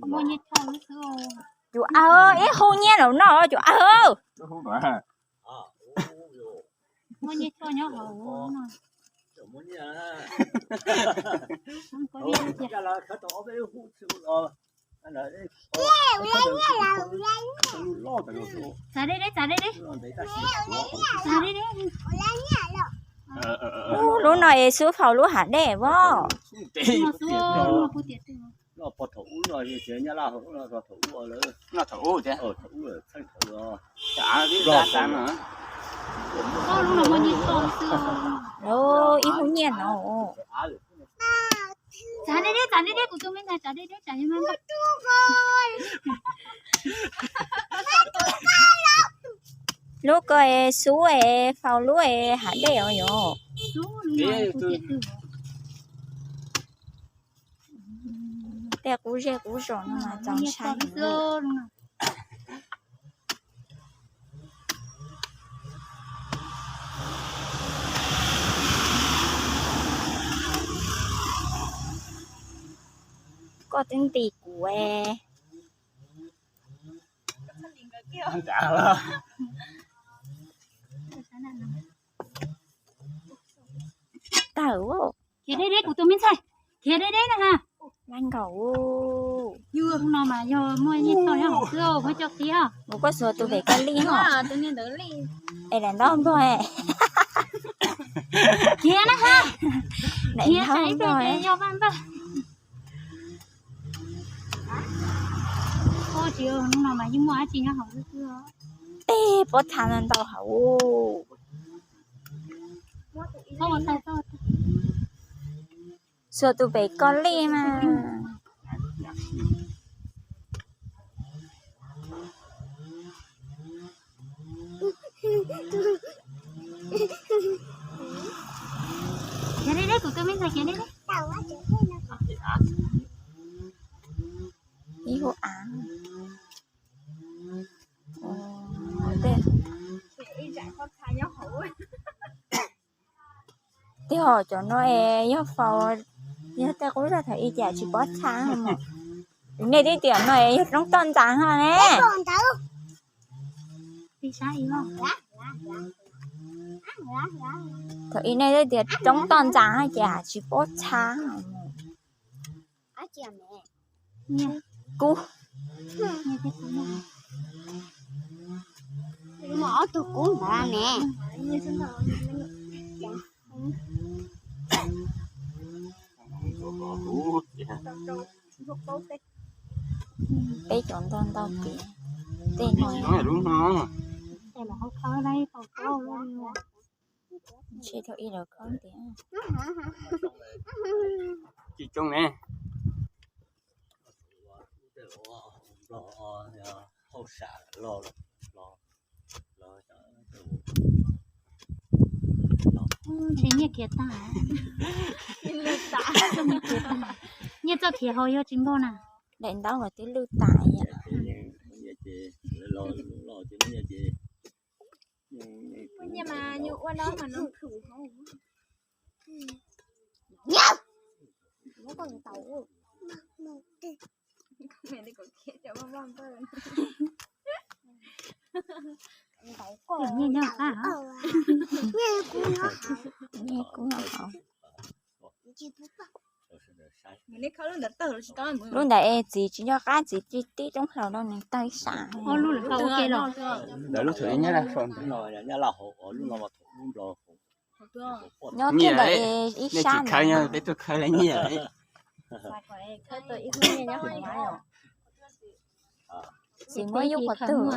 Muaj nyiaj choj xwb. Cov av, ib hub nyiaj los no cov av. Muaj nyiaj choj nyob hauv no. Txav deb deb, txav deb deb. Txav deb deb. Lub no es xub faus lub hav dej os. Ib hub nyiaj no. Lub ko es xub es faus lub es hav dej os yom. Tej qub zej qub zos no mas txaus ntshai. Koj twb nti kuv. Tawm. Khiav deb deb kuv tus me ntxhais, khiav deb deb na ha. Laj nkaus. Yus no mas yog muaj nyiaj txoj nyob hauv xwb, muab coj qhib. Mus koj xuas tus pem koj lij no. Es daim ntaub npog. Khiav na ha. Khiav daim ntaub npog. Yog vaj npawg. Ua tsis hnub no mas yeej muaj dab tsi nyob hauv xwb. Tej pob txha ntau hauv. Xuas tus pem koj lij mas. Khiav deb deb kuv tus me ntxhais, khiav deb deb. Ib hub av. Tej ho cov no es yog faus, yog tej qub zog thaum ub cas tsis pob txha. Nej twb tias no es yog roob toj ntxas ho ne. Thaum ub nej twb tias roob toj ntxas ho cas tsis pob txha. Kub. Ob tug kub ntawd ne. Peb cov ntau ntau tiag. Tej no. Ntshe thaum ub lawv khawb tiag. Tsis tsoo ne. Ntshe nyiaj khiav tag. Nyiaj txoj khiav hauv yog tsis npog na. Daim ntaub los twb lwj tas. Nyiaj nyob qab. Nyiaj kuv nyob hauv. Lub ntawd es txiv tsis nco qab, txiv tib roob hlau no nws tawg ib sab. Ntawd lub thaum ub nyob laj hauv, nyob kiag ntawd es ib sab. Nej tsis khawb nyob, peb tuaj khawb lawv nyiaj. Txiv muab yub qhov twg.